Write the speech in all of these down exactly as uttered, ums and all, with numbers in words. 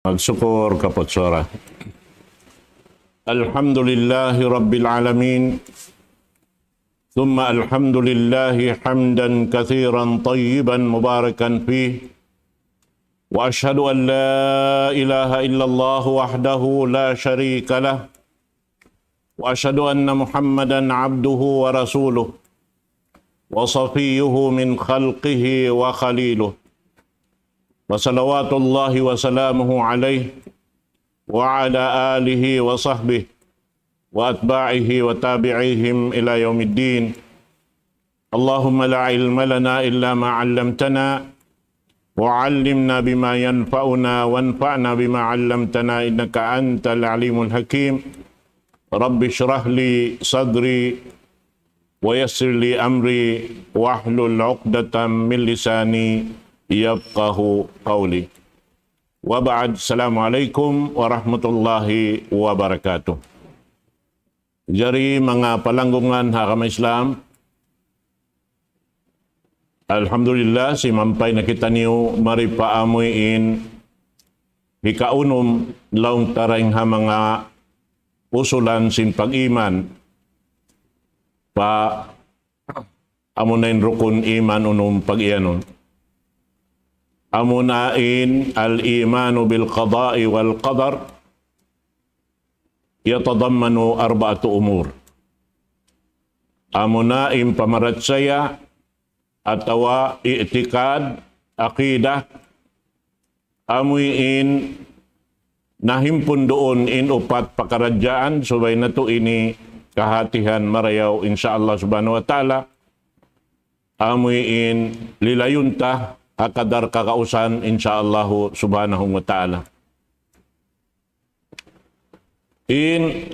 Magsukul kaput sura. الحمد لله رب العالمين. ثم الحمد لله حمدا كثيرا طيبا مباركا فيه. وأشهد أن لا إله إلا الله وحده لا شريك له. وأشهد أن محمدا عبده ورسوله وصفيه من خلقه وخليله. وصلوات الله وسلامه عليه وعلى آله وصحبه وأتباعه وتابعيهم إلى يوم الدين. اللهم لا علم لنا إلا ما علمتنا وعلمنا بما ينفعنا وانفعنا بما علمتنا إنك أنت العليم الحكيم. رب اشرح لي صدري ويسر لي أمري واحلل عقدة من لساني يفقه قولي. وبعد، السلام عليكم ورحمة الله وبركاته. Jari manga palanggungan ha agama Islam, alhamdulillah, simampay na kitaniyu mari pa amuin hikaunum laung ta dayn ha manga usulan sin pag-iman, pa amuna in rukun iman unum pag-iyanun. Amuna in الإيمان بالقضاء والقدر يتضمن أربعة أمور. Amuna in pamarachaya atawa i'tikad, aqidah, amuin nahimpun duun in upat pakaradjaan, subay natu' ini kahatihan marayaw, insya Allah subhanahu wa ta'ala, amuin lilayun ta ha kadar kagausan, insya Allah subhanahu wa ta'ala. In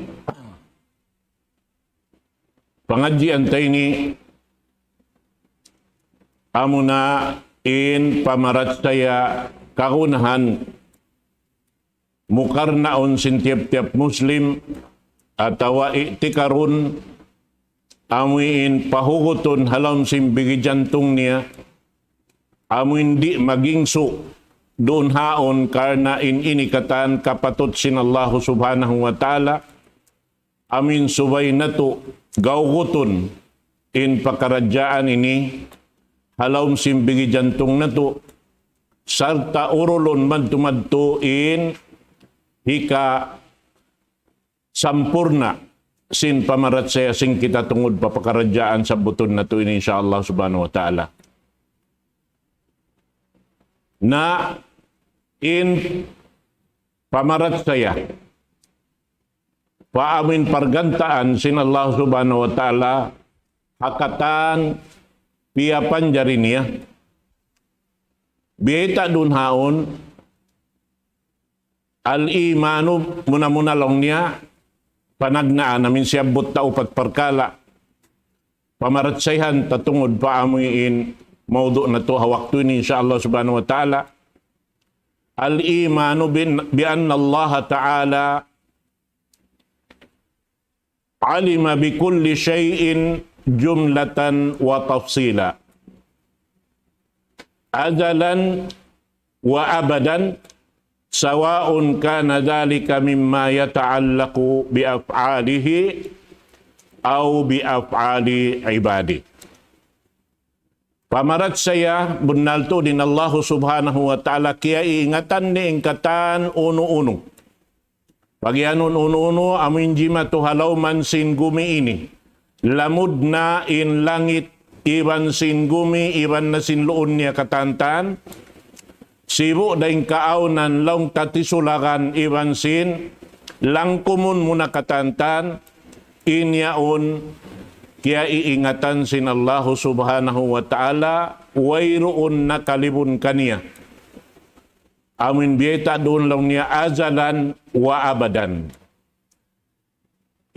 pangadjian ta ini amuna in pamarachaya kagunahan mukarnaun sin tiyap-tiyap Muslim atawa i'tikarun, amuin pahugutun ha lawm sin bigi jantung niya, amuin di' magingsu duun haun karna' in ini katan kapatut sin Allahu subhanahu wa ta'ala, amuin subay natu' gawgutun in pakaradjaan ini ha lawm sin bigi jantung natu', sarta' urulun madtu-madtu in hika sampurna' sin pamarachaya sin kita tungud pa pakaradjaan sabbutun natu' ini, insya Allah subhanahu wa ta'ala. Na in pamarachaya pa amuin pargantaan sin Allah subhanahu wa ta'ala ha katan piyapanjari niya. Biyayta' duun haun, al-imanu, muna-muna laung niya, panagnaan, amuin siyabbut ta upat parkala'. Pamarachayahan ta tungud pa amuin mawdu' natu' ha waktu ini, insya Allah subhanahu wa ta'ala. الإيمان بأن الله تعالى علم بكل شيء جملة وتفصيلا، أزلا وأبدا، سواء كان ذلك مما يتعلق بأفعاله أو بأفعال عباده. Pamarachaya bunnal tuud in Allahu subhanahu wa ta'ala, kiyaiingatan niya in katan unu-unu. Pagiyanun unu-unu amuin jimatu ha lawm sin gumi ini, lamud na in langit iban sin gumi iban na sin luun niya katantan, sibu' da in kaawnan laung ta tisulagan iban sin langkumun muna katantan, in yaun kiyaiingatan sin Allahu subhanahu wa ta'ala, wayruun nakalibun kaniya. Amuin biyayta' duun laung niya أزلا وأبدا.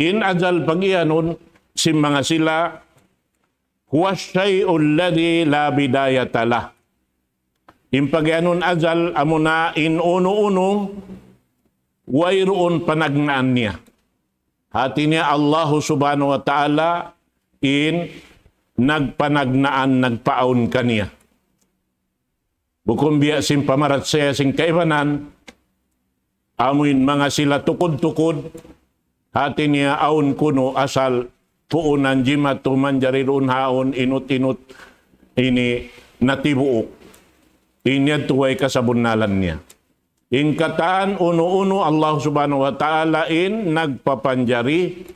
In azal pagiyanun sin manga sila, هو الشيء الذي لا بداية له. In pagiyanun azal amuna in unu-unu wayruun panagnaan niya. Hati niya Allahu subhanahu wa ta'ala in nagpanagnaan, nagpaawn kaniya. Bukun biya' sin pamarachaya sin kaibanan, amuin manga sila tukud-tukud, hati niya awn kunu' asal puunan jimatu manjari duun haun inut-inut ini natibuuk. Ini yadtu way kasabunnalan niya. In katan unu-unu Allah Subhanahu wa Ta'ala in nagpapanjari,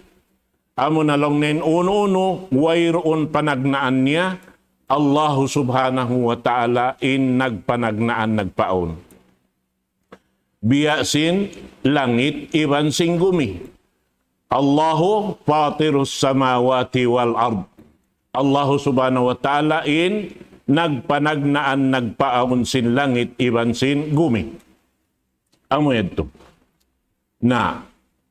amuna laung niya in unu-unu wayruun panagnaan niya, Allah Subhanahu wa Ta'ala in nagpanagnaan nagpaawn. Biya' sin langit iban sin gumi. Allahu fatirus samawati wal ard. Allahu Subhanahu wa Ta'ala in nagpanagnaan nagpaawn sin langit iban sin gumi. Amu yadtu. Na,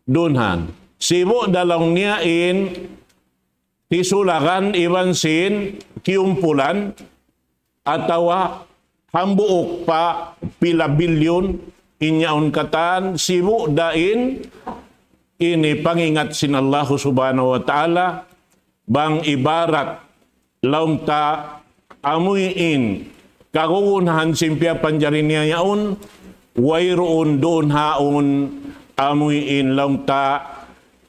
dunhan. Sibu' da laung niya in tisulagan iban sin kiyumpulan atawa hambuuk pa pila bilyun in yaun katan sibu' da in ini pangingat sin Allahu Subhanahu wa Ta'ala bang ibarat laung ta amuin kagugunhan sin piyapanjari niya yaun wayruun duun haun amuin laung ta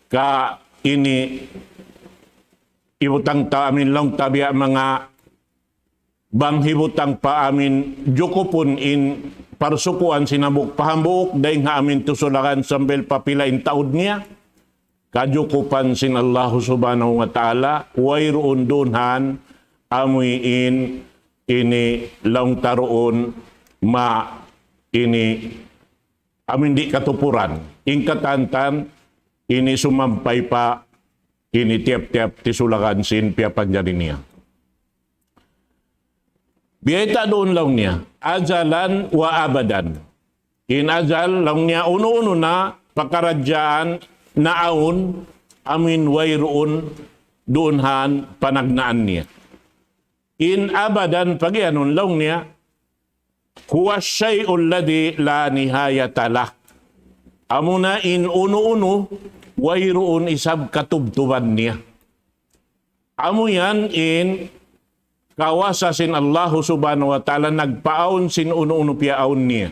ka ini ibutang ta amin laung ta biya' manga bang hibutang pa amin jukupun in parsukuan sin hambuuk pa hambuuk dayng ha amin tusulagan sambil pa pila in taud niya. Kajukupan sin Allahu Subhanahu wa Ta'ala, wayruun dunhan amuin ini laung ta duun ma ini amin di' katupuran. In katantan ini sumampay pa ini tiyap-tiyap tisulagan sin piyapanjari niya. Biyayta' duun laung niya, azalan wa abadan. In azal laung niya unu-unu na pakaradjaan naawn amin wayruun dunhan panagnaan niya. In abadan pagiyanun laung niya, huwa shay'u alladhi la nihayata lah. Amuna in unu-unu wayruun isab katubtuban niya. Amu yan in kawasa sin Allahu Subhanahu wa Ta'ala nagpaawn sin unu-unu piyaawn niya.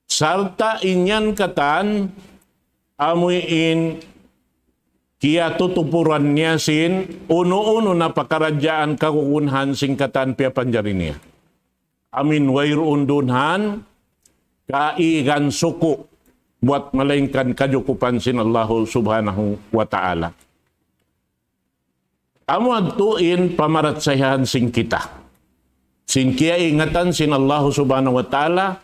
Sarta' in yan katan amuin kiyatutupuran niya sin unu-unu na pakaradjaan kagugunhan sin katan piyapanjari niya. Amin wayruun dunhan kaigan suku' buat malaingkan kajukupan sin Allahu Subhanahu wa Ta'ala. Amu yadtu in pamaratsayaan sin kita. Sin kiyaingatan sin Allahu Subhanahu wa Ta'ala,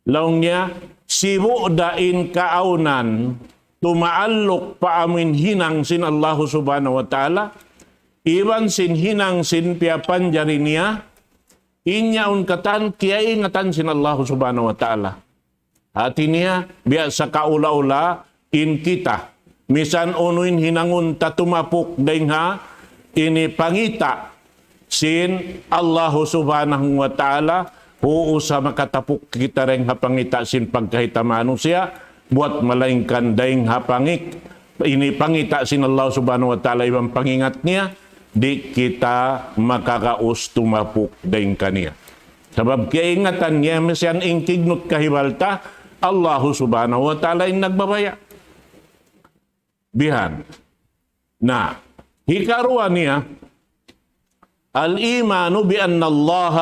laung niya, sibu' da in kaawnan tumaalluk pa amin hinang sin Allahu Subhanahu wa Ta'ala, iban sin hinang sin piyapanjari niya, in yaun katan kiyaingatan sin Allahu Subhanahu wa Ta'ala. Hati niya, biya' sa kaula-ula in kita. Misan unu in hinangun ta tumapuk dayng ha ini pangita' sin Allahu Subhanahu wa Ta'ala, huus sa makatapuk kita dayng ha pangita' sin pagkahi ta manusiya', buat malaingkan dayng ha pangik-, ini pangita' sin Allah Subhanahu wa Ta'ala iban pangingat niya, di' kita makagaus tumapuk dayng kaniya. Sabab kiyaingatan niya, misan in kignut kahibal ta, Allahu Subhanahu wa Ta'ala in nagbabaya'. Bihan. Na, hikaruwa niya, الإيمان بأن الله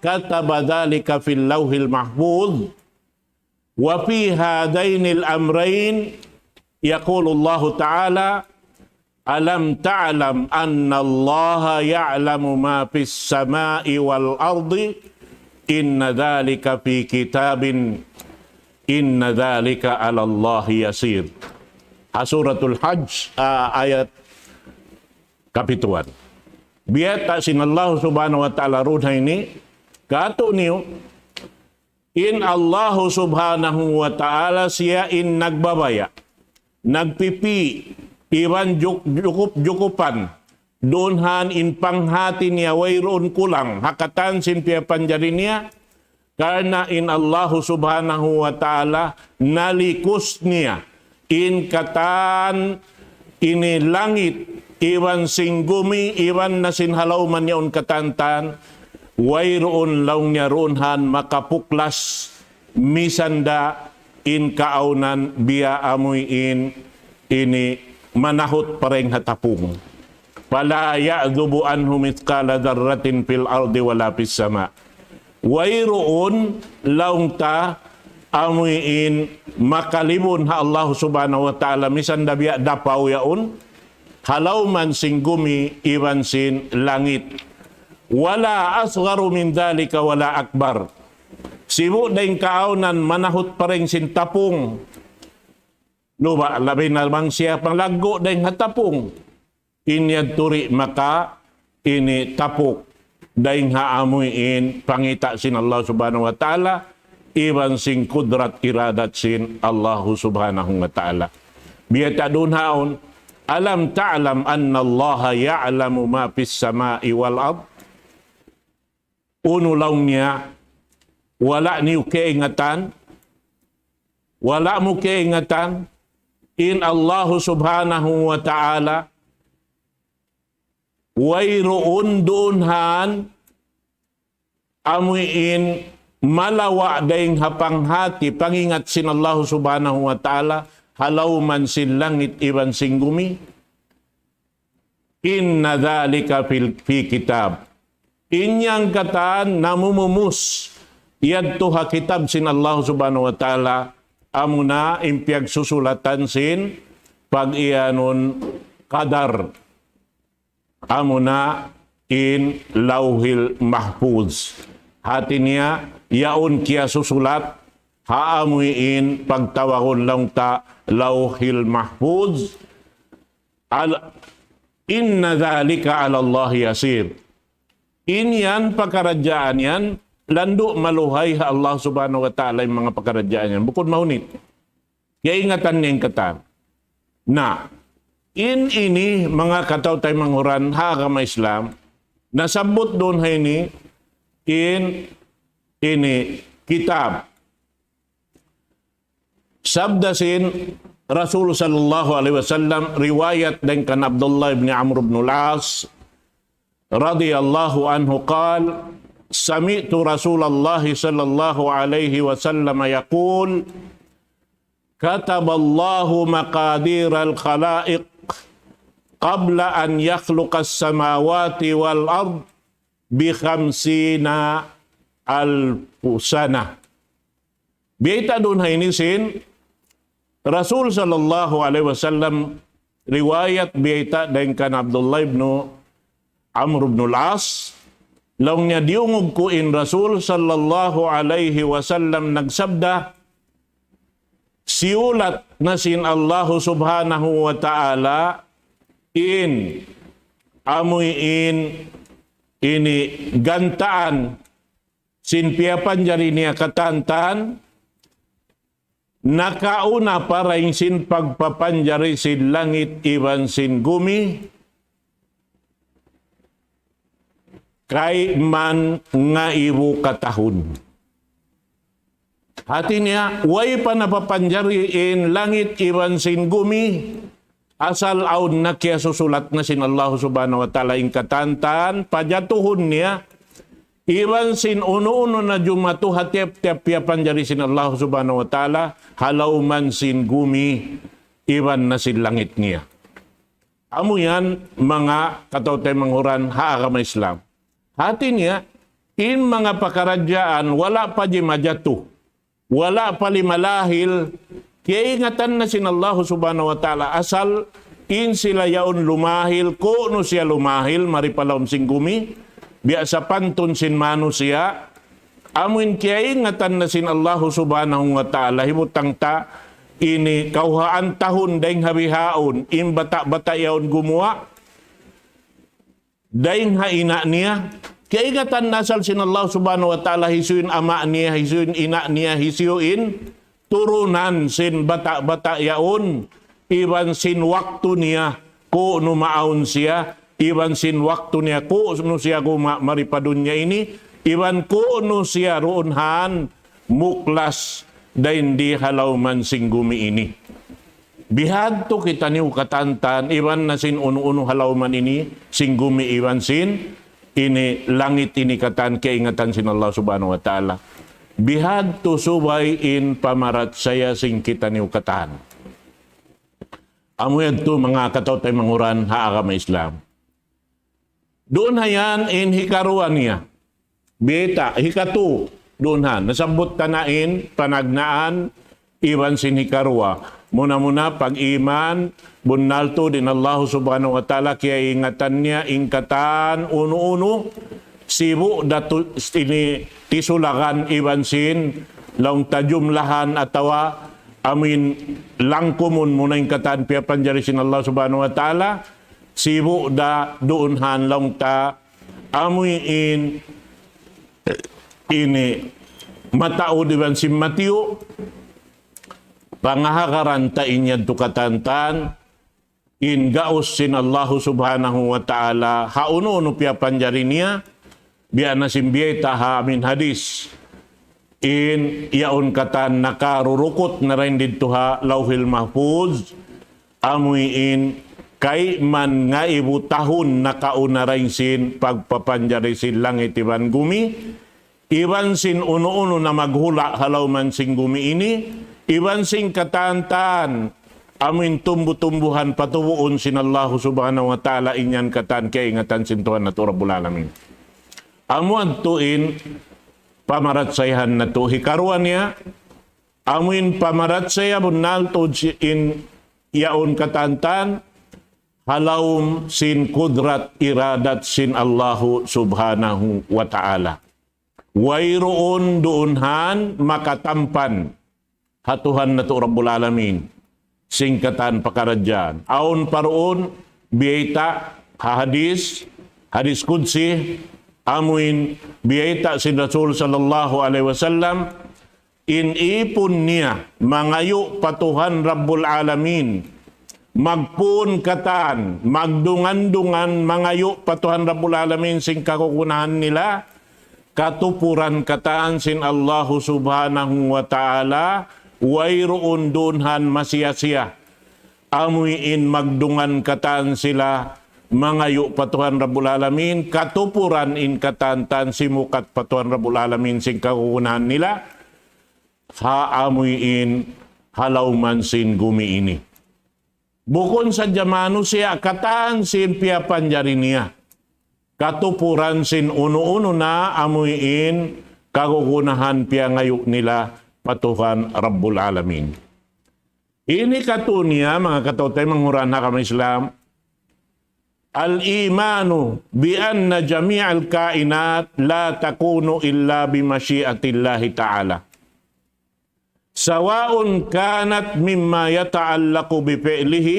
كتب ذلك في اللوح المحفوظ وفي هذين الأمرين يقول الله تعالى: ألم تعلم أن الله يعلم ما في السماء والأرض إن ذلك في كتاب إن ذلك على الله يسير. Ha Suratul Hajj, ah, ayat kapituan. Biyayta' sin Allah Subhanahu wa Ta'ala duun ha ini, katu' niyu, in Allahu Subhanahu wa Ta'ala siya in nagbabaya', nagpipi', iban juk-, jukup-jukupan, dunhan in panghati niya wayruun kulang, ha katan sin piyapanjari niya, karna' in Allahu Subhanahu wa Ta'ala nalikus niya, in katan ini langit, iban sin gumi, iban na sin halawman yaun katantan, wayruun laung niya duun han makapuklas, misan da in kaawnan biya' amuin ini manahut pa dayn ha tapung. فلا يعزب عنه مثقال ذرة في الأرض ولا في السماء. Wayruun laung ta amuin makalibun ha Allah Subhanahu wa Ta'ala, misan da biya' dapaw yaun, ha lawm sin gumi iban sin langit. ولا أصغر من ذلك ولا أكبر. Sibu' dayn kaawnan manahut pa dayn sin tapung. Nuba, labi na bang siya panglaggu' dayn ha tapung. In yadtu di' maka ini tapuk dayn ha amuin pangita' sin Allah Subhanahu wa Ta'ala, iban sin kudrat iradat sin Allah Subhanahu wa Ta'ala. Biya' ta duun haun, ألم تعلم أن الله يعلم ما في السماء والأرض؟ Unu laung niya, wala' niyu kaingatan, wala' mu kaingatan, in Allahu Subhanahu wa Ta'ala, wayruun duun han, amuin malawa' dayn ha panghati, pangingat sin Allahu Subhanahu wa Ta'ala, ha lawm sin langit iban sin gumi. إن ذلك في، في كتاب. In yan katan namumumus yadtu ha kitab sin Allah Subhanahu wa Ta'ala, amuna in piyagsusulatan sin pag-iyanun qadar. Amuna in Lawhil Mahfuz. Hati niya, yaun kiyasusulat, ha amuin pagtawagun laung ta Lawhil Mahfuz. Al-, إن ذلك على الله يسير. In yan pakaradjaan yan, landu' maluhay ha Allah Subhanahu wa Ta'ala in manga pakaradjaan yan. Bukun mahunit. Kaingatan niya in katan. Na, in ini manga kataw-taymanghuran ha agama Islam, nasabbut duun ha ini, in ini kitab. Sabda sin Rasul sallallahu alayhi wasallam, riwayat dayn kan Abdullah ibn Amr ibn al-As, radiyallahu anhu, قال: سمعت رسول الله صلى الله عليه وسلم يقول: كتب الله مقادير الخلائق قبل أن يخلق السماوات والأرض بخمسين ألف سنة. Biyayta' duun ha ini sin Rasul sallallahu alayhi wasallam, riwayat biyayta' dayn kan Abdullah ibn Amr ibn al-As, laung niya diyungug ku in Rasul sallallahu alayhi wasallam nagsabda, siyulat na sin Allahu Subhanahu wa Ta'ala in amuin ini gantaan sin piyapanjari niya katantan, nakauna pa dayn sin pagpapanjari sin langit iban sin gumi, kayman ngaibu katahun. Hati niya, way pa napapanjari in langit iban sin gumi, asal awn na kiyasusulat na sin Allah Subhanahu wa Ta'ala in katantan, pajatuhun niya, iban sin unu-unu na jumatu ha tiyap-tiyap piyapanjari sin Allah Subhanahu wa Ta'ala, ha lawm sin gumi, iban na sin langit niya. Amu yan manga kataw-taymanghuran ha agama Islam. Hati niya, in manga pakaradjaan wala' pa di' majatu, wala' pa di' malahil, kiyaingatan na sin Allahu Subhanahu wa Ta'ala asal in sila yaun lumahil, ku'nu siya lumahil, mari pa lawm sin gumi, biya' sapantun sin manusiya', amuin kiyaingatan na sin Allahu Subhanahu wa Ta'ala, hibutang ta, ini kawhaan tahun dayn ha bihaun, in bata'-bata' yaun gumuwa', dayn ha ina' niya. Kiyaingatan na asal sin Allah Subhanahu wa Ta'ala hisiyu in ama' niya, hisiyu in ina' niya, hisiyu in turunan sin bata'-bata' yaun, iban sin waktu niya, ku'nu maawn siya, iban sin waktu niya, ku'nu siya guma mari pa dunya ini, iban ku'nu siya duun han muklas dayn di ha lawm sin gumi ini. Bihadtu kitaniyu katantan, iban na sin unu-unu ha lawm ini, sin gumi iban sin ini langit ini katan kiyaingatan sin Allah Subhanahu wa Ta'ala. Bihadtu subay in pamarachaya sin kitaniyu katan. Amu yadtu manga kataw-taymanghuran ha agama Islam. Duun ha yan in hikaruwa niya. Biyayta', hikatu, duun ha. Nasabbut ta na in panagnaan iban sin hikaruwa. Muna-muna pag-iman, bunnal tuud in Allahu Subhanahu wa Ta'ala, kiyaingatan niya in katan unu-unu, sibu' da tu-, ini tisulagan iban sin laung ta jumlahan atawa amuin langkumun muna in katan piyapanjari sin Allah Subhanahu wa Ta'ala, sibu' da duun ha laung ta amuin ini mataud iban sin matiyu', pangahagaran ta in yadtu katan-katan, in gaus sin Allahu Subhanahu wa Ta'ala, ha unu-unu piyapanjari niya, biya' na sin biyayta' ha amin hadis. In yaun katan nakarurukut na dayn didtu ha Lawhil Mahfuz, amuin kayman ngaibu tahun nakauna dayn sin pagpapanjari sin langit iban gumi, iban sin unu-unu na maghula' ha lawm sin gumi ini, iban sin katan-katan amuin tumbu-tumbuhan patubuun sin Allahu Subhanahu wa Ta'ala, in yan katan kiyaingatan sin Tuhan natu' Rabbul Alamin. Amu yadtu in pamarachayahan natu'. Hikaruwa niya, amuin pamarachaya bunnal tuud si-, in yaun katan-katan ha lawm sin kudrat iradat sin Allahu Subhanahu wa Ta'ala. Wayruun duun ha makatampan ha Tuhan natu' Rabbul Alamin sin katan pakaradjaan. Awn pa duun biyayta' ha hadis, hadis qudsi, amuin biyayta' sin Rasul sallallahu alayhi wasallam, in ipun niya mangayu' pa Tuhan Rabbul Alamin, magpun katan, magdungan-dungan mangayu' pa Tuhan Rabbul Alamin sin kagunahan nila, katupuran katan sin Allahu Subhanahu wa Ta'ala, wayruun duun ha masiya-siya. Amuin magdungan katan sila mangayu' pa Tuhan Rabbul Alamin, katupuran in katan-katan simukat pa Tuhan Rabbul Alamin sin kagunahan nila, ha amuin ha lawm sin gumi ini. Bukun sadja manusiya' katan sin piyapanjari niya. Katupuran sin unu-unu na amuin kagunahan piyangayu' nila pa Tuhan Rabbul Alamin. Ini katu' niya, manga kataw-taymanghuran ha agama Islam, الإيمان بأن جميع الكائنات لا تكون إلا بمشيئة الله تعالى، سواء كانت مما يتعلق بفعله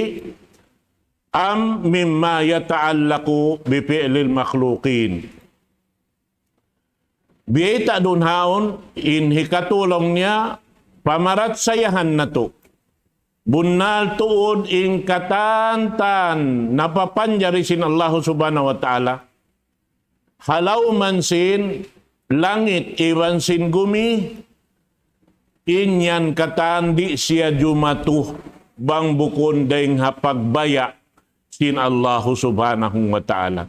أم مما يتعلق بفعل المخلوقين. Biyayta' duun ha yaun, in hikatu laung niya, pamarachayahan natu'. Bunnal tuud in katan-katan napapanjari sin Allahu Subhanahu wa Ta'ala ha lawm sin langit iban sin gumi, in yan katan di' siya jumatu bang bukun dayng ha pagbaya' sin Allahu Subhanahu wa Ta'ala.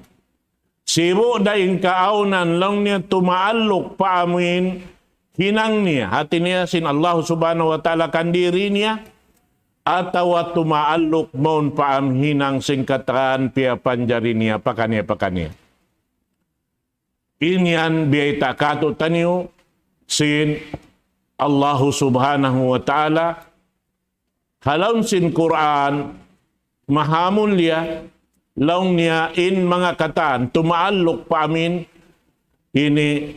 Sibu' da in kaawnan laung niya tumaalluk pa amuin hinang niya, hati niya sin Allah Subhanahu wa Ta'ala kandiri niya, atawa tumaalluk mawn pa amuin hinang sin katan piyapanjari niya pakaniya-pakaniya. In yan biyayta' katu'taniyu sin Allahu Subhanahu wa Ta'ala, ha lawm sin Qur'an, mahamulliya, laung niya in manga katan, tumaalluk pa amuin, ini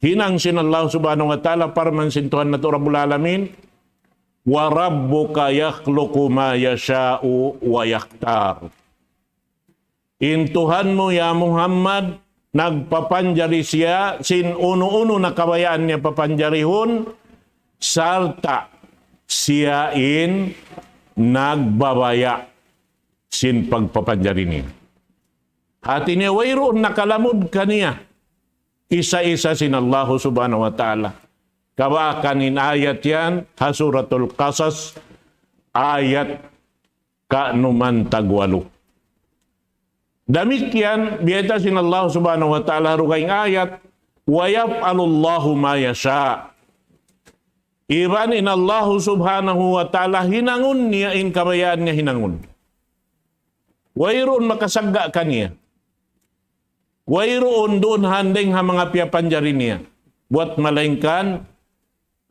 hinang sin Allah Subhanahu wa Ta'ala, parman sin Tuhan natu' Rabbul Alamin, وربك يخلق ما يشاء ويختار. In Tuhan mu, ya Muhammad, nagpapanjari siya sin unu-unu na kabayaan niya papanjarihun, sarta' siya in nagbabaya' sin pagpapanjari niya. Hati niya, wayruun nakalamud kaniya isa-isa sin Allahu Subhanahu wa Ta'ala. Kabaakan in ayat yan ha Suratul Qasas, ayat kanuman tagwalu. Damikkiyan, biyayta' sin Allah Subhanahu wa Ta'ala ha dugaing ayat, ويفعل الله ما يشاء. Iban in Allahu subhanahu wa ta'ala hinangun niya in kabayaan niya hinangun. Wayruun makasagga' kaniya. Wayruun duun ha dayn ha manga piyapanjari niya. Buwat malaingkan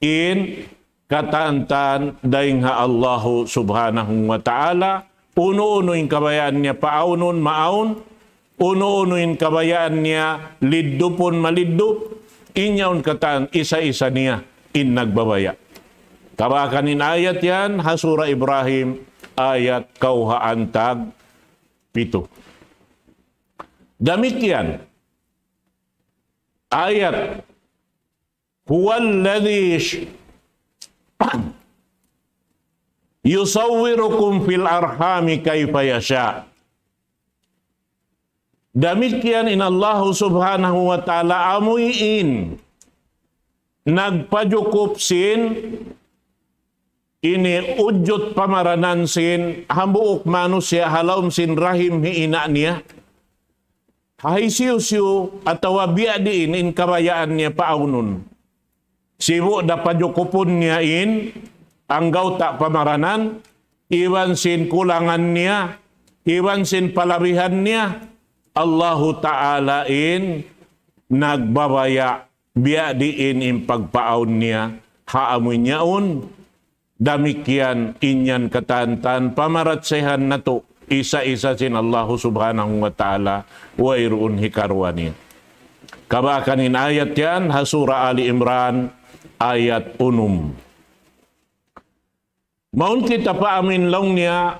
in katantan dayn ha Allahu subhanahu wa ta'ala, unu-unu in kabayaan niya paawnun, maawn, unu-unu in kabayaan niya liddupun, maliddup, in yaun katan isa-isa niya in nagbabaya'. Kabaakan in ayat yan, ha Surah Ibrahim, ayat kawhaan tag pitu. Damikkiyan, ayat هو الذي يصوركم في الأرحام كيف يشاء. Damikkiyan in Allahu subhanahu wa ta'ala amuin nagpajukup sin ini ujut pamaranan sin hambuuk manusiya' ha lawm sin rahim hi ina' niya. Ha hisiyu-siyu atawa biya' diin in kabayaan niya paawnun. Sibu' da pajukupun niya in anggawta' pamaranan, iban sin kulangan niya, iban sin palabihan niya, Allahu Ta'ala in nagbabaya' biya' diin in pagpaawn niya ha amuin yaun. Damikkiyan in yan katantan pamaratsayhan natu' isa-isa sin Allahu subhanahu wa ta'ala, wayruun hikaruwa niya. Kabaakan in ayat yan ha Surah Ali Imran, ayat unum. Mawn kita pa amin laung niya,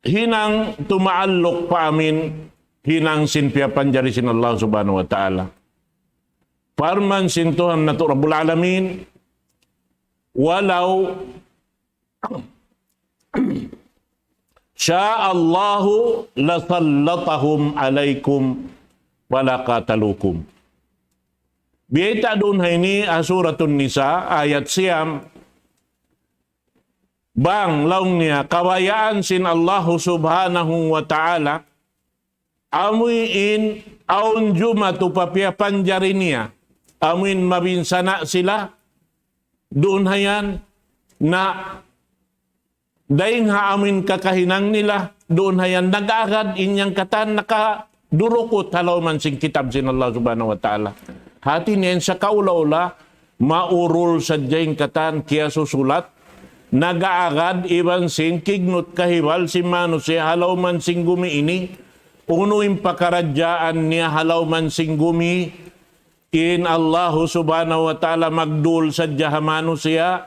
hinang tumaalluk pa amin, hinang sin piyapanjari sin Allah subhanahu wa ta'ala. Parman sin Tuhan natu' Rabbul Alamin, ولو شاء الله لسلطهم عليكم ولقاتلوكم. Biyayta' duun ha ini, ha Suratun Nisa, ayat siyam, bang laung niya, kabayaan sin Allahu subhanahu wa ta'ala, amuin awn jumatu pa piyapanjari niya, amuin mabinsana' sila, duun ha yan, na dayn ha amuin kakahinang nila, duun ha yan nag-agad in yan katan nakadurukut ha lawm sin kitab sin Allah subhanahu wa ta'ala. Hati niya in sakaula-ula, maurul sadja in katan kiyasusulat, nag-aagad iban sin kignut kahibal sin manusiya' ha lawm sin gumi ini, unu in pakaradjaan niya ha lawm sin gumi, in Allahu subhanahu wa ta'ala magdul sadja ha manusiya',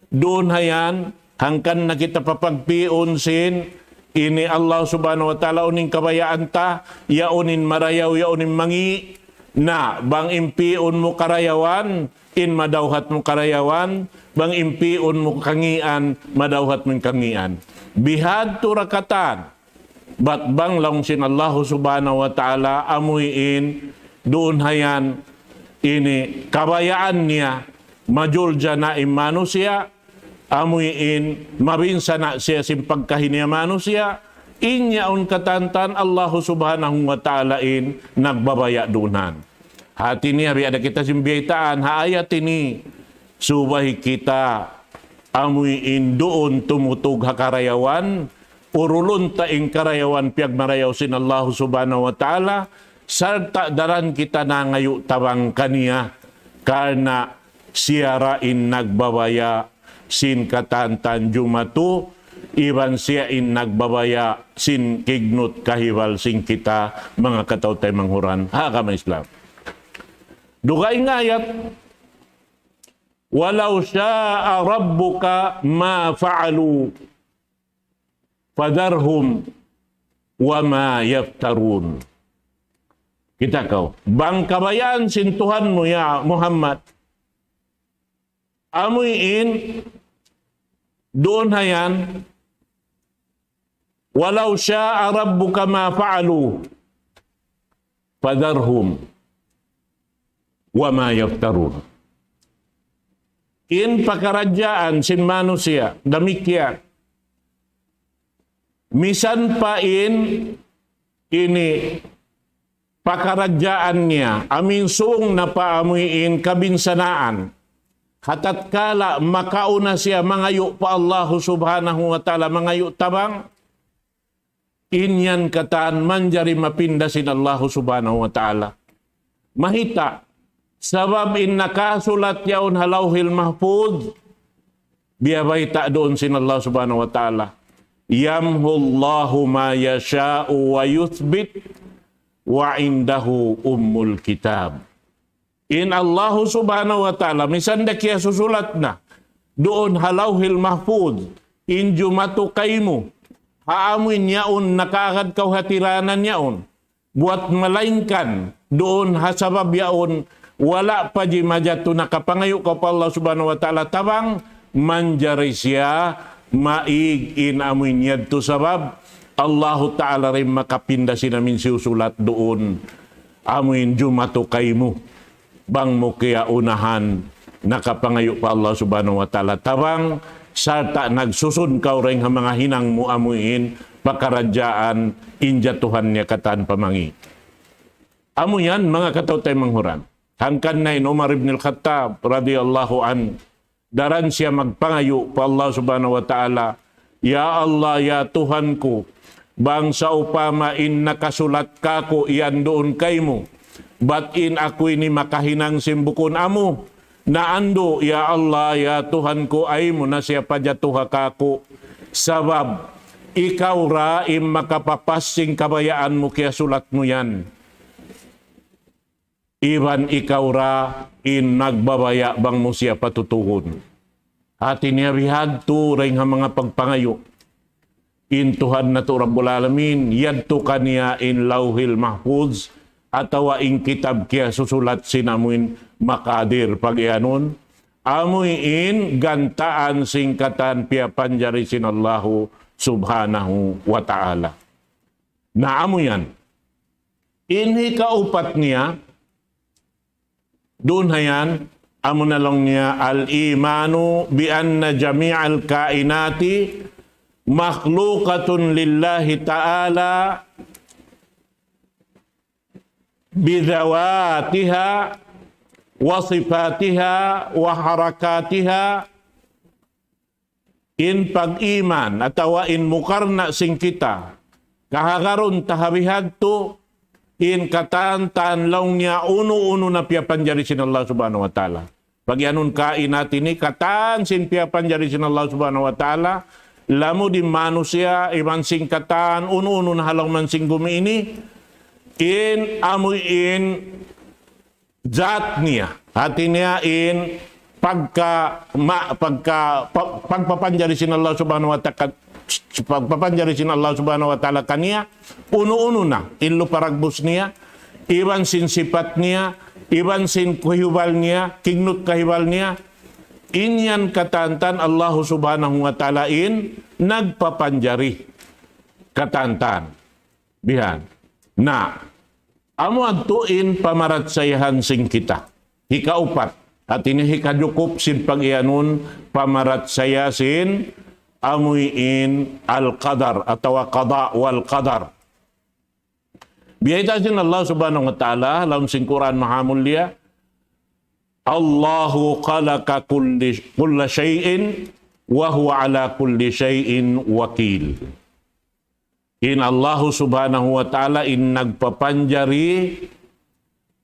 duun ha yan, hangkan na kita papagpiun sin, ini Allah subhanahu wa ta'ala unu in kabayaan ta, yaun in marayaw, yaun in mangi', na bang in piun mu karayawan, in madawhat mu karayawan, bang in piun mu kangian, madawhat mu in kangian. Bihadtu ra katan, bat bang laung sin Allahu subhanahu wa ta'ala, amuin, duun ha yan, ini, kabayaan niya, majulja na in manusiya', amuin, mabinsana' siya sin pagkahi niya manusiya', in yaun katantan Allahu subhanahu wa ta'ala in nagbabaya' duun ha yan. Hati niya, biya' da kita sin biyaytaan, ha ayat ini, subay kita amuin duun tumutug ha karayawan, urulun ta in karayawan piyagmarayaw sin Allahu subhanahu wa ta'ala, sarta' daran kita nangayu' tabang kaniya, karna' siya ra in nagbabaya' sin katantan jumatu, iban siya in nagbabaya' sin kignut kahibal sin kita manga kataw-taymanghuran ha agama Islam. Dugaing ayat, ولو شاء ربك ما فعلوه فذرهم وما يفترون. Kita' kaw, bang kabayaan sin Tuhan mu, ya Muhammad, amuin, duun ha yan, ولو شاء ربك ما فعلوه فذرهم وما يفترون. In pakaradjaan sin manusiya', damikkiyan. Misan pa in ini pakaradjaan niya, amuin sung na pa amuin kabinsanaan. ha tatkala makauna siya mangayu' pa Allahu Subhanahu wa Ta'ala, mangayu' tabang, in yan katan manjari mapinda sin Allahu Subhanahu wa Ta'ala. Mayta'? Sabab in nakasulat yaun ha Lawhil Mahfuz, biya' bayta' duun sin Allah Subhanahu wa Ta'ala, يمحو الله ما يشاء ويثبت وعنده أم الكتاب. In Allahu Subhanahu wa Ta'ala, misan da kiyasusulat na duun ha Lawhil Mahfuz in jumatu kaymu, ha amuin yaun nakaagad kaw ha tiranan yaun, buwat malaingkan duun ha sabab yaun, wala' pa jimajatu nakapangayu' kaw pa Allah Subhanahu wa Ta'ala tabang, manjari siya maig in amuin yadtu sabab, Allahu Ta'ala da in makapinda sin amuin siyusulat duun, amuin jumatu kaymu. Bang mu kiyaunahan nakapangayu' pa Allah Subhanahu wa Ta'ala tabang, sarta' nagsusun kaw dayn ha manga hinang mu amuin pakaradjaan in jatuhan niya katan pamangi'. Amu yan, manga kataw-taymanghuran. Hangkan na in Umar ibn al-Khattab radiyallahu anhu, daran siya magpangayu' pa Allah Subhanahu wa Ta'ala, "Ya Allah, ya Tuhan ku, bang sawpama in nakasulat kāku' yan duun kaymu, bat in aku ini makahinang sin bukun amu, na andu', ya Allah, ya Tuhan ku, ayaw mu na siya pajatuha kāku', sabab ikaw ra in makapapas sin kabayaan mu kiyasulat mu yan." Iban ikaw ra in nagbabaya' bang mu siya patutuhun. Hati niya bihadtu dayn ha manga pagpangayu'. In Tuhan natu' Rabbul Alamin, yadtu kaniya in Lawhil Mahfuz, atawa in kitab kiyasusulat sin amuin maqadir pagiyanun, amuin gantaan sin katan piyapanjari sin Allahu Subhanahu wa Ta'ala. Na amu yan. In hikaupat niya, duun ha yan, amu na laung niya, الإيمان بأن جميع الكائنات مخلوقة لله تعالى بذواتها وصفاتها وحركاتها. In pag-iman atawa in mukarna' sin kita, kahagarun ta ha bihadtu, in katan-katan laung niya unu-unu na piyapanjari sin Allah Subhanahu wa Ta'ala. Pagiyanun kainat ini, katan sin piyapanjari sin Allah Subhanahu wa Ta'ala, lamud in manusiya', iban sin katan, unu-unu na ha lawm sin gumi ini, in amu in zat niya. Hati niya in pagka, ma-, pagka, pa-, pagpapanjari sin Allah Subhanahu wa Ta'ala, pagpapanjari sin Allah Subhanahu wa Ta'ala kaniya, unu-unu na, in lupa dagbus niya, iban sin sipat niya, iban sin kahibal niya, kignut kahibal niya, in yan katan-katan Allah Subhanahu wa Ta'ala in nagpapanjari katan-katan. Bihan. Na, amu yadtu in pamarachaya sin kita. Hikaupat. Hati niya hikajukup sin pagiyanun pamarachaya sin amu in al-qadar atawa qada wal qadar. Biyayta' sin Allah Subhanahu wa Ta'ala ha lawm sin Qur'an Mahamulliya, الله خلق كل، كل شيء وهو على كل شيء وكيل. In Allahu Subhanahu wa Ta'ala in nagpapanjari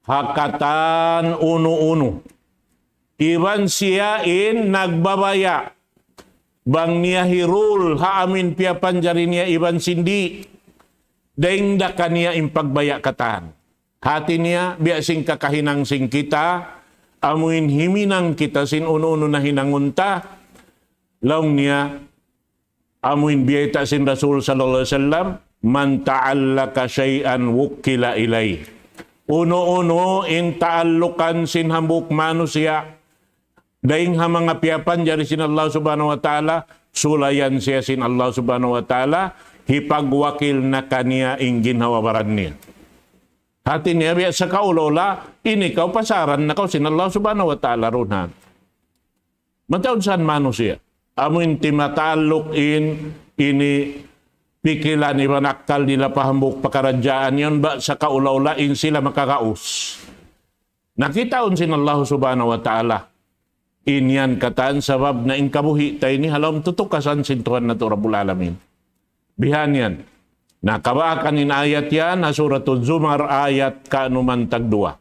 ha katan unu-unu. Iban siya in nagbabaya' bang niya hirul ha amu in piyapanjari niya iban sin di'. Dayn da kaniya in pagbaya' katan. Hati niya, biya' sin kakahinang sin kita, amu in himinang kita sin unu-unu na hinangun ta, laung niya, amu in biyayta' sin Rasul sallallahu alayhi wasallam, من تعلق شيئا وكل إليه. Unu-unu in taallukan sin hambuuk manusiya', dayn ha manga piyapanjari sin Allah Subhanahu wa Ta'ala, sulayan siya sin Allah Subhanahu wa Ta'ala, hipagwakil na kaniya in ginhawa-baran niya. Hati niya biya' sa kaula-ula, ini kaw pasaran na kaw sin Allah Subhanahu wa Ta'ala duun ha. Mataud sa manusiya'. Amu in timataalluk in, ini pikilan iban akkal nila pa hambuuk pakaradjaan yan, ba sa kaula-ula in sila makagaus. Na kitaun sin Allah Subhanahu wa Ta'ala. In yan katan sabab na in kabuhi' ta ini ha lawm tutukasan sin Tuhan natu' Rabbul Alamin. Bihan yan. Na kabaakan in ayat yan, ha Suratul Zumar ayat kanuman tagduwa.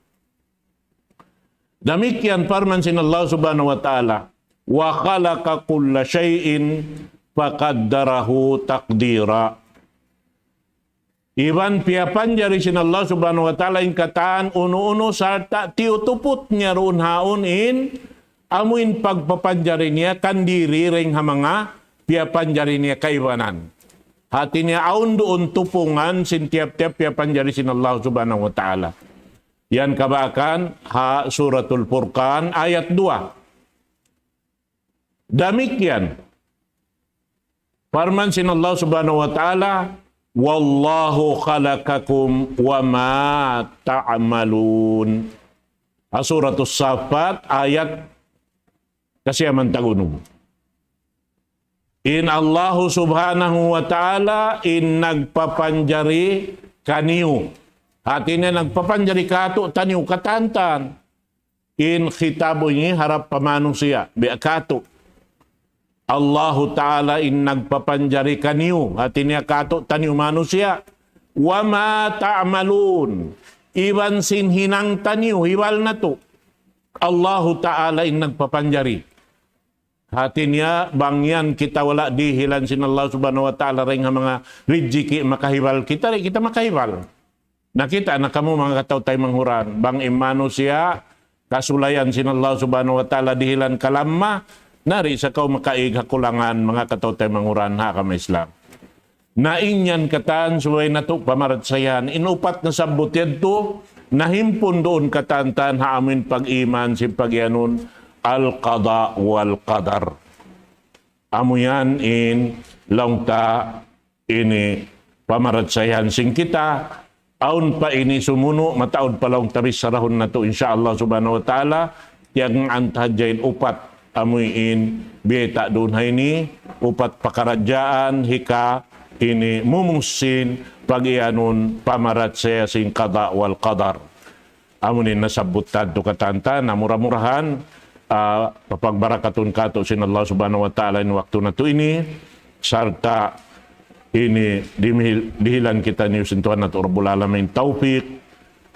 Damikkiyan parman sin Allah Subhanahu wa Ta'ala, وَخَلَقَ كُلَّ شَيْءٍ فَقَدَّرَهُ تَقْدِيرًا. Iban piyapanjari sin Allah Subhanahu wa Ta'ala in katan unu-unu sarta' tiyutuput niya duun ha yaun in amuin pagpapanjari niya kandiri dayn ha manga piyapanjari niya kaibanan. Hati niya awn duun tupungan sin tiyap-tiyap piyapanjari sin Allah Subhanahu wa Ta'ala. Yan kabaakan ha Suratul Furqan ayat duwa. Damikkiyan parman sin Allah Subhanahu wa Ta'ala, وَاللَّهُ خَلَقَكُمْ وَمَا تَعْمَلُونَ. Ha Suratul Saffat ayat kasiyaman tagunum. In Allahu Subhanahu wa Ta'ala in nagpapanjari kaniyu. Hati niya nagpapanjari katu' taniyu katantan. In khitab ini harap pa manusiya', biya' katu'. Allahu Ta'ala in nagpapanjari kaniyu, hati niya katu' taniyu manusiya'. وَمَا تَعْمَلُونَ. Iban sin hinang taniyu, hibal natu'. Allahu Ta'ala in nagpapanjari. Hati niya, bang yan kita wala' dihilan sin Allah Subhanahu wa Ta'ala dayn ha manga rijiki' makahibal kita, di' kita makahibal. Nakita' na kamu manga kataw-taymanghuran, bang in manusiya' kasulayan sin Allah Subhanahu wa Ta'ala dihilan kalamma, na di' sa kaw makaig ha kulangan manga kataw-taymanghuran ha agama Islam. Na in yan katan subay natu' pamarachayaan. In upat nasabbut yadtu, nahimpun duun katantan ha amuin pag-iman sin pag-iyanun al-qada wal-qadar. Amu yan in laung ta ini pamarachayaan sin kita. Awn pa ini sumunu', mataud pa laung ta, bissarahun natu', insya Allah Subhanahu wa Ta'ala, tiyagnga'an ta hadja in upat amuin biyayta' duun ha ini, upat pakaradjaan, hika ini mumus sin pag-iyanun pamarachaya sin qada wal qadar. Amu ini nasabbut ta yadtu katantan, na mura-murahan, ah, papagbarakatun katu' sin Allah Subhanahu wa Ta'ala in waktu natu' ini, sarta' ini dimihil-, dihilan kitaniyu sin Tuhan natu' Rabbul Alamin tawfik,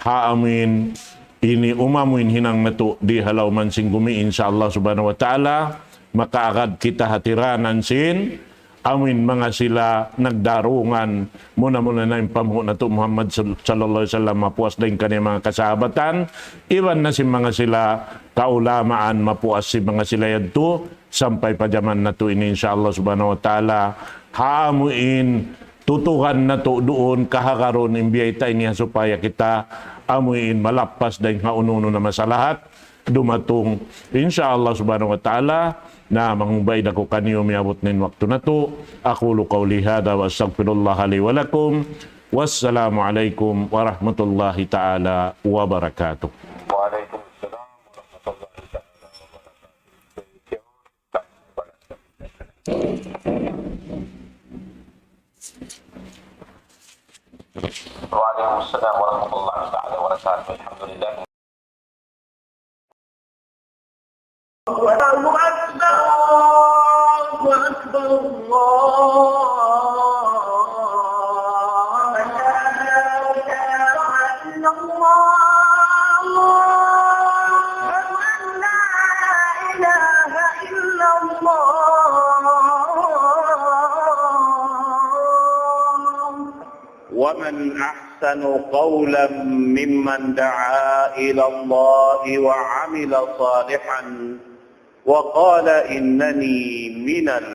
ha amuin ini umamuin hinang natu' di ha lawman sin gumi, insya Allah Subhanahu wa Ta'ala, makaagad kita ha tiranan sin amuin manga sila nagdarungan, muna-muna na in panghu' natu' Muhammad sal-, sallallahu alayhi wasallam, mapuas dayn kaniya manga kasahabatan, iban na sin manga sila kaulamaan, mapuas sin manga sila yadtu, sampay pa jaman natu' ini, insya Allah Subhanahu wa Ta'ala, ha amuin tutukan natu' duun, kahagarun in biyayta' ini, ha supaya kita amuin malappas dayn ha unu-unu na masalahat, dumatung. Insya Allah Subhanahu wa Ta'ala, na mangumbay da ku kaniyu miyabut na in waktu natu'. أقول قولي هذا وأستغفر الله لي ولكم. والسلام عليكم ورحمة الله تعالى وبركاته. وعليكم السلام ورحمة الله تعالى وبركاته. وعليكم السلام ورحمة الله تعالى وبركاته. الحمد لله. الله أكبر، الله أكبر، الله أكبر. لا إله إلا الله. أشهد أن لا إله إلا الله. ومن أحسن قولا ممن دعا إلى الله وعمل صالحا وقال إنني من